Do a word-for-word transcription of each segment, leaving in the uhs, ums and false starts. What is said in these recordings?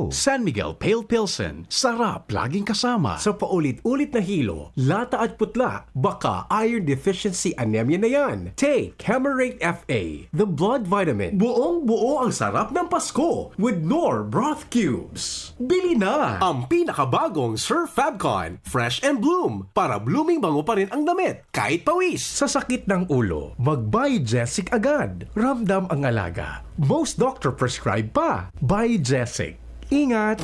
San Miguel Pale Pilsen, sarap laging kasama. Sa paulit-ulit na hilo, lata at putla, baka iron deficiency anemia na yan. Take Camerate F A, the blood vitamin. Buong-buo ang sarap ng Pasko with Knorr Broth Cubes. Bili na! Ang pinakabagong Sir Fabcon, Fresh and Bloom, para blooming bango pa rin ang damit kahit pawis. Sa sakit ng ulo, mag-Biogesic agad. Ramdam ang alaga. Most doctor prescribe pa. Biogesic. Ingat!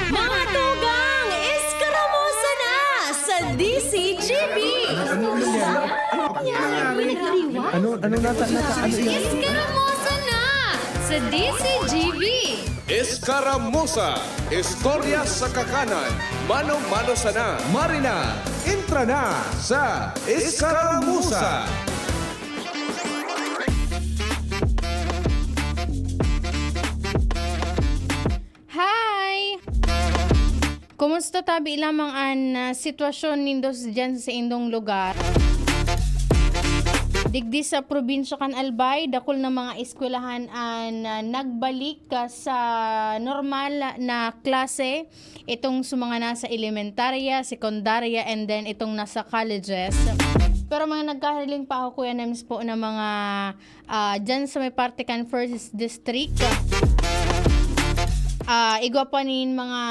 Mga tugang, eskaramosa na sa D C G B! Ano, ano nata, nata, ano yan? Eskaramosa na sa D C G B! Eskaramusa, istorya sa kakanan, mano-mano sana. Marina, entra na sa Eskaramusa. Hi! Kumusta tabi lamang an ah, sitwasyon nindo dyan sa indong lugar? Digdi sa probinsya kan Albay, dakul na mga eskwelahan an ah, nagbalik ah, sa normal na klase. Itong sa mga nasa elementarya, sekundarya, and then itong nasa colleges. Pero mga nagkahariling pa ako, Kuya Nems po, na mga ah, dyan sa may parte kan first district, ah, igwa pa nin mga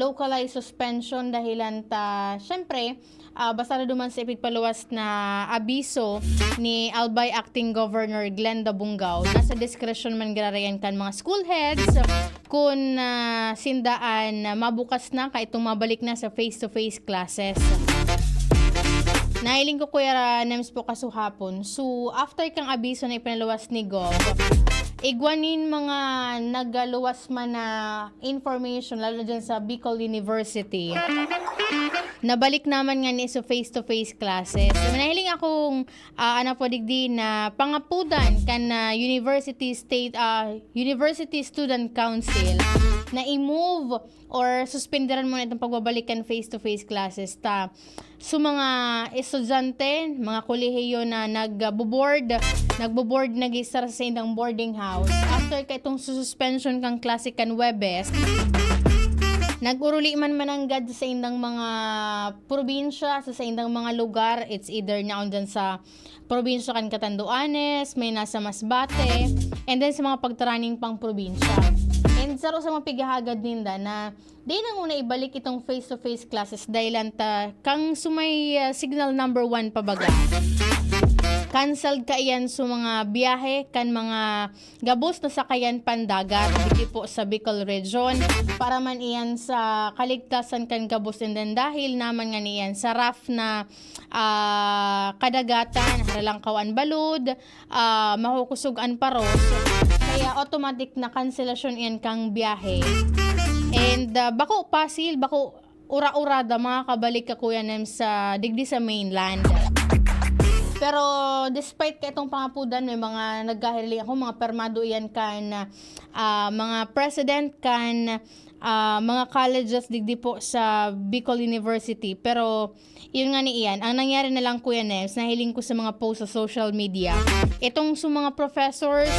localized suspension dahilan ta, syempre, ah, basta na duman sa ipigpaluwas na abiso ni Albay Acting Governor Glenda Bungao, nasa diskresyon man giraray yan kan mga school heads kun ah, sinda an mabukas na kaitong mabalik na sa face-to-face classes. Nahiling ko, Kuya Nems po, kasuhapon. So, after kang abiso na ipinaluwas ni Gov, igwa nin mga nagaluwas man na information, lalo na dyan sa Bicol University. Nabalik naman nga ni sa face-to-face classes. So, nahiling akong ah, ano po digdi na pangapudan kan ah, University State ah, University Student Council na i-move or suspenderan muna itong pagbabalik kan face-to-face classes ta. So, mga estudyante, mga kolehiyo na nagbo-board, nagbo-board, nag-istar sa indang boarding house. After ka itong suspension kang klase kan Webes, nag-uruli man mananggad sa indang mga probinsya, sa, sa indang mga lugar, it's either naon dyan sa probinsya kan Catanduanes, may nasa Masbate, and then sa mga pagtaraning pang probinsya. And saro sa mga pighahagad ninda na di na nguna ibalik itong face-to-face classes dahil ta kang sumay ah, signal number one pa baga. Cancelled ka iyan sa mga biyahe kan mga gabos na sakayan pandagat, digdi po sa Bicol Region, para man iyan sa kaligtasan kan gabos, and then dahil naman nga niyan sa rough na ah, kadagatan, haralangkaw an balod, ah, makukusog an paros, kaya automatic na kanselasyon iyan kang biyahe. And ah, bako pasil, bako ura-urada, makakabalik ka, Kuya Nem, sa digdi sa mainland. Pero despite ka itong pangapudan, may mga nagkahirling ako, mga permado iyan kan ah, mga president kan ah, mga colleges digdi po sa Bicol University. Pero yun nga ni iyan, ang nangyari na lang, Kuya Nems, nahiling ko sa mga post sa social media. Itong sa mga professors,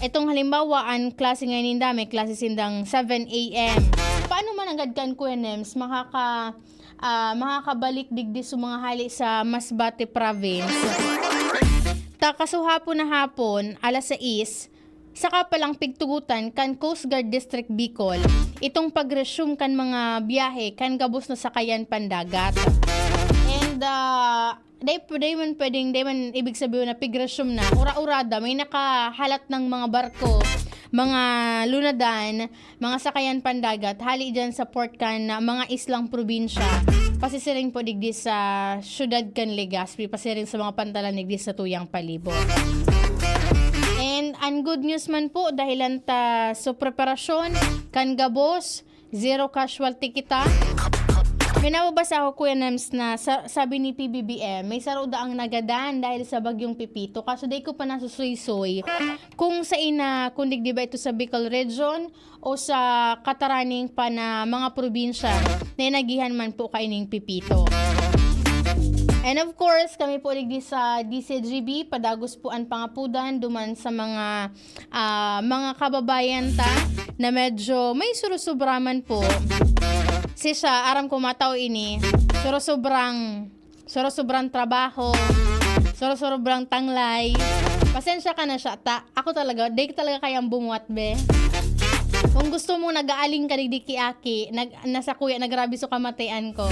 itong halimbawa, ang klase ngayon ninda, may klase sindang seven a.m. Paano man agad kan, Kuya Nems, makaka, ah, makakabalik digdi sa mga hali sa Masbate Province? Ta kasuhapon na hapon, alas sais, saka palang pigtugutan kan Coast Guard District Bicol itong pag-resume kan mga biyahe kan gabos na sakayan pandagat. And ah, day, day man pwedeng, day man ibig sabihin na pig-resume na, ura-urada, may nakahalat ng mga barko, mga lunadan, mga sakayan pandagat, hali dyan sa port kan ah, mga islang probinsya, pasisiring po digdi sa syudad kan Legazpi, pasiring sa mga pantalan digdi sa tuyang palibot. And ang good news man po, dahilan ta sa preparasyon kan gabos, zero casualty kita. May nababasa ako, Kuya Nems, na sa, sabi ni P B B M, may saro daang nagadan dahil sa Bagyong Pepito. Kaso di ko pa nasusuysoy kung sa ina, kung digdi ba ito sa Bicol Region o sa kataraning pa na mga probinsya na inagihan man po kaining Pepito. And of course, kami po digdi sa D C G B, padagos po ang pangapudan duman sa mga ah, mga kababayan ta. na medyo may surusubraman po. Si siya, aram ko matao ini, surusubrang, surusubrang trabaho, surusubrang tanglay. Pasensya ka na siya, ta. Ako talaga, di ko talaga kayang bumuwat, be. Kung gusto mo, nag-aaling ka digdi ki Aki, nag, nasa kuya, nagrabi so kamatayan ko.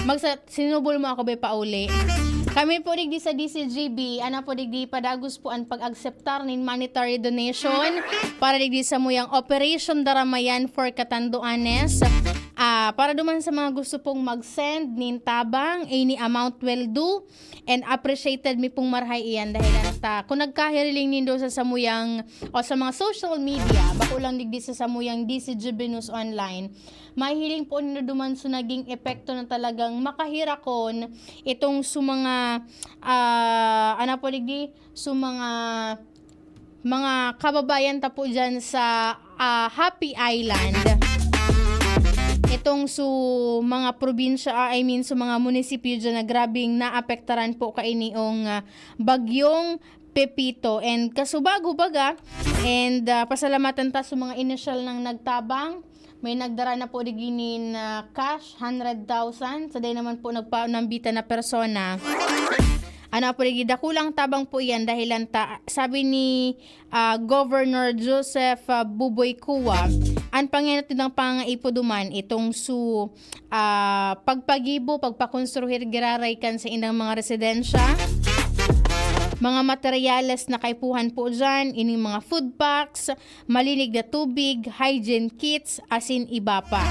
Magsa-, sinubol mo ako, be, pauli. Kami po digdi sa D C G B, ana po digdi padagos po an pag-akseptar nin monetary donation para digdi sa muyang Operation Daramayan for Catanduanes. Ah, para duman sa mga gusto pong mag-send nin tabang, any amount will do. And appreciated mi pong marhay iyan dahil ta, kung nagkahiriling nindo sa samuyang o sa mga social media, bako lang digdi sa samuyang D C G B News Online, mahihiling po nindo duman sa naging epekto na talagang makahirakon itong sa mga, ah, ano po digdi, sa mga mga kababayan ta po dyan sa, ah, Happy Island. Itong su mga probinsya, ah, I mean, su mga munisipyo dyan na grabing naapektaran po kaini ong, ah, bagyong Pepito. And kasubago baga, and, ah, pasalamatan ta sa mga inisyal nang nagtabang. May nagdara na po diginin na cash, hundred thousand. Sa day naman po nagpanambita na persona. Ano po, lagi dakulang tabang po iyan dahilan ta, sabi ni, ah, Governor Joseph, ah, Buboy Cua, an pangenot nindang pangangaipo duman itong su, ah, pagpagibo, pagpakonstruhir giraray kan sa indang mga residensya, mga materyales na kaipuhan po dyan, ining mga food packs, malinig na tubig, hygiene kits, asin iba pa.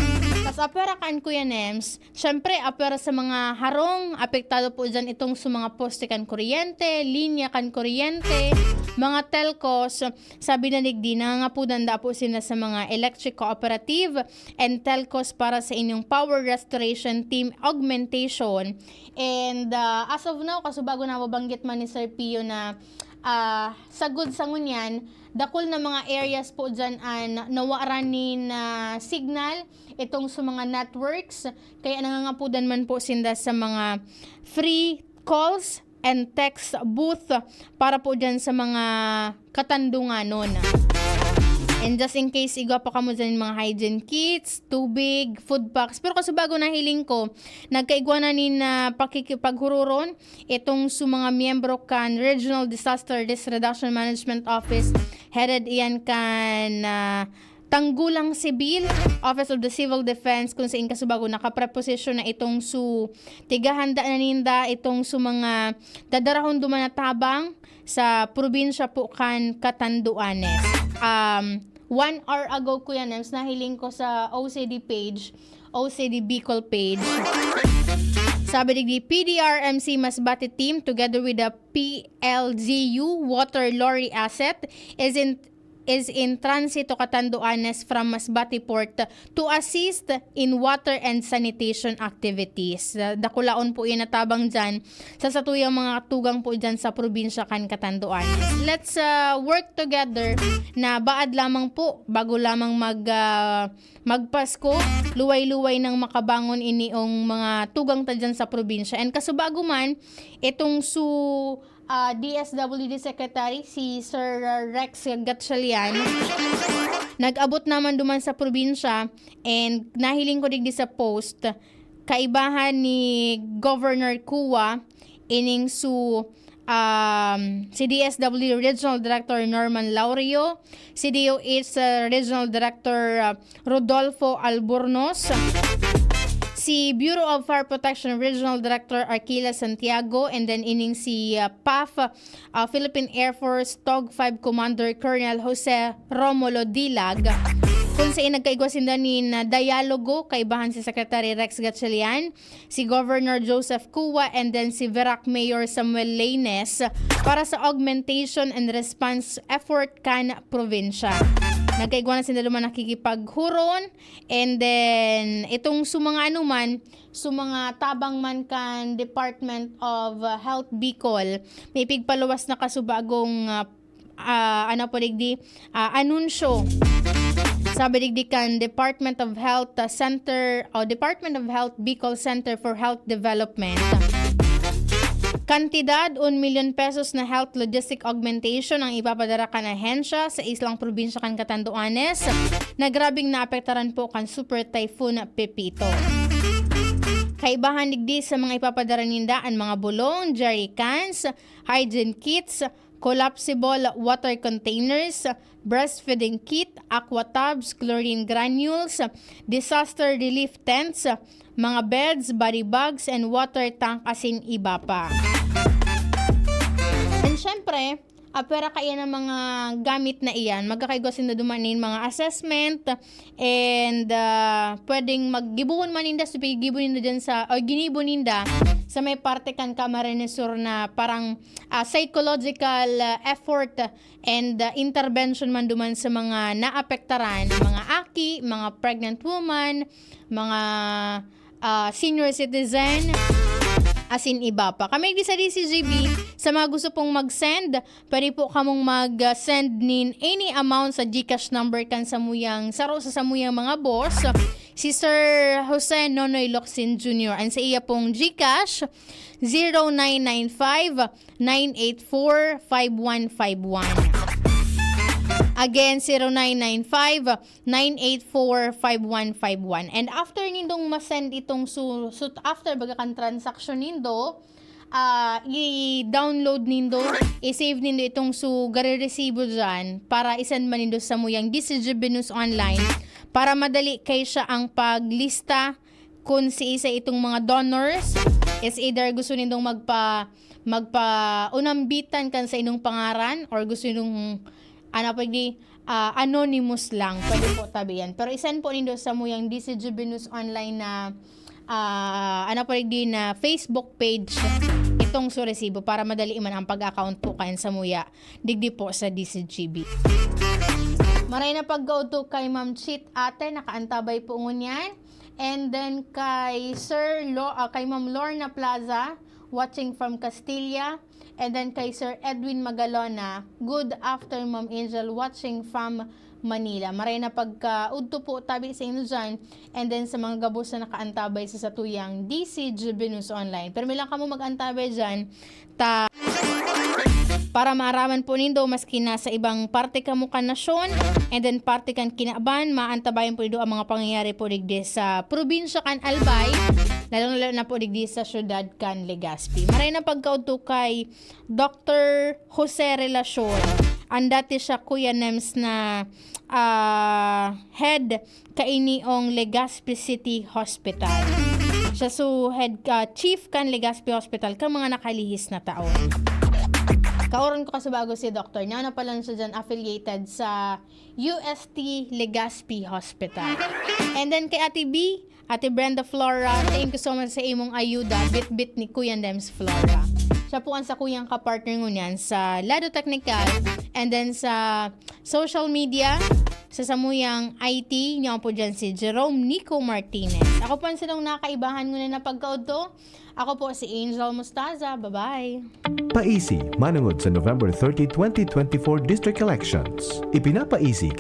Tas apera kan Kuya Nems, syempre, apera sa mga harong, apektado po dyan itong sa mga poste kan kuryente, linya kan kuryente, mga telcos, sabi na digdi, nangangapudan da po sila sa mga electric cooperative and telcos para sa inyong power restoration team augmentation. And, ah, as of now, kaso bago nababanggit man ni Sir Pio na, ah, sagod sa ngunyan, dakul na mga areas po dyan an nawaran nin, ah, signal itong sa mga networks. Kaya nangangapudan man po sinda sa mga free calls and text booth para po dyan sa mga katandunganon. And just in case, igwa pa kamo dyan yung mga hygiene kits, tubig, food packs. Pero kaso bago nahiling ko, nagkaigwa na nin, ah, pakikipaghururon itong sa mga miyembro kan Regional Disaster Risk Reduction Management Office, headed iyan kan, ah, Tanggulang Sibil, Office of the Civil Defense, kung sain kasubago nakapreposisyon na itong su, tigahanda na ninda itong su mga dadarahon duman na tabang sa probinsya po kan Catanduanes. Um, one hour ago, Kuya Nems, nahiling ko sa O C D page, O C D Bicol page. Sabi digdi, P D R M C Masbate team together with the P L G U water lorry asset is in is in transit to Catanduanes from Masbate Port to assist in water and sanitation activities. Dakulaon po yan natabang dyan sa satuyang mga tugang po dyan sa probinsya kan Catanduanes. Let's, uh, work together na baad lamang po bago lamang mag, uh, magpasko, luway-luway nang makabangon iniong mga tugang ta dyan sa probinsya. And kasubago man, itong su ah, D S W D Secretary, si Sir Rex Gatchalian, nag-abot naman duman sa probinsya and nahiling ko digdi sa post, kaibahan ni Governor Cua, ining su, um, si D S W Regional Director Norman Laurio, C D O H, uh, Regional Director, uh, Rodolfo Albornoz, si Bureau of Fire Protection Regional Director Arquila Santiago, and then ining si, uh, PAF, uh, Philippine Air Force Tog five Commander Colonel Jose Romulo Dilag, kung sain nagkaigwa sinda nin, uh, dialogo kaibahan si Secretary Rex Gatchalian, si Governor Joseph Cua, and then si Virac Mayor Samuel Laines para sa augmentation and response effort kan probinsya. Nagkaigwa na sinda duman nakikipaghuron, and then itong su mga anuman, su mga tabang man kan Department of, uh, Health Bicol, may pigpaluwas na kasubagong, uh, ah, ano po digdi, ah, anunsyo. Sabi digdi kan Department of Health, ah, Center, o Department of Health Bicol Center for Health Development. Kantidad, un milyon pesos na health logistic augmentation ang ipapadara kan ahensya sa islang probinsya kan Catanduanes na grabing naapektaran po kan Super Typhoon Pepito. Kaibahan digdi sa mga ipapadara ninda an mga bulong, jerry cans, hygiene kits, collapsible water containers, breastfeeding kit, aqua tubs, chlorine granules, disaster relief tents, mga beds, body bags, and water tank asin iba pa. And syempre, apwera kaiyan ang mga gamit na iyan, magkakaigwa sinda duman nin mga assessment, and ah, pwedeng maggibohon man ninda, so gibo ninda dyan sa, o ginibo ninda sa may parte kan Camarines Sur na parang ah, psychological ah, effort and ah, intervention man duman sa mga naapektaran, mga aki, mga pregnant woman, mga ah, senior citizen, asin iba pa. Kami di sa D C G B, sa mga gusto pong mag-send, pwede po kamong mag-send nin any amount sa GCash number kan samuyang, saro sa samuyang mga boss. Si Sir Jose Nonoy Locsin Junior. Ang sa iya pong GCash, zero nine nine five, nine eight four, five one five one. Again, zero nine nine five, nine eight four, five one five one. And after nindong ma-send itong su-, su-, after baga kan transaction nindo, ah, i-download nindo, i-save nindo itong su-, gari resibo dyan para i-send man nindo sa muyang D C G B News Online para madali kay siya ang paglista kun si isa itong mga donors. Is either gusto nindong magpa-, magpa-unambitan kan sa inyong pangaran or gusto nindong, ano, pwede, ah, anonymous lang. Pwede po tabi yan. Pero i-send po nindo sa muyang D C G B News Online na, ah, ano, pwede na Facebook page itong su resibo para madali man ang pag-account po kayan sa muya digdi po sa D C G B. Maray na pagkaudto kay Ma'am Chit Ate, nakaantabay po ngunyan. And then kay Sir Lo-, ah, kay Ma'am Lorna Plaza, watching from Castilla. And then kay Sir Edwin Magalona, good afternoon, Ma'am Angel, watching from Manila. Maray na pagkaudto po tabi sa inyo dyan. And then sa mga gabos na nakaantabay sa satuyang D C G B News Online. Pero may lang kamo mag-antabay dyan. Ta para maaraman po nindo, maski nasa ibang parte kamo kan nasyon, and then parte kan kinaban, maantabayan po nindo ang mga pangyayari po digdi sa probinsya kan Albay, lalong-lalo na po digdi sa syudad kan Legazpi. Maray na pagkaudto kay Doctor Jose Relacion, ang dati siya Kuya Nems na, ah, head kainiong Legazpi City Hospital. Siya su head, ah, chief kan Legazpi Hospital kan mga nakalihis na taon. Kaoron ko kasubago si Doktor. Niya na pala siya dyan affiliated sa U S T Legazpi Hospital. And then kay Ate B, Ate Brenda Flora, thank you so much sa imong ayuda, bitbit ni Kuya Nems Flora. Siya po ang sakuyang kapartner ngunyan sa Lado Technical and then sa social media, sa samuyang I T, niyo po dyan si Jerome Nico Martinez. Ako po ang sinong nakaibahan ngunyan na pagkaudto. Ako po si Angel Mustaza. Bye-bye! Paisi, manungod sa November thirty, twenty twenty-four District Elections. Ipinapaisi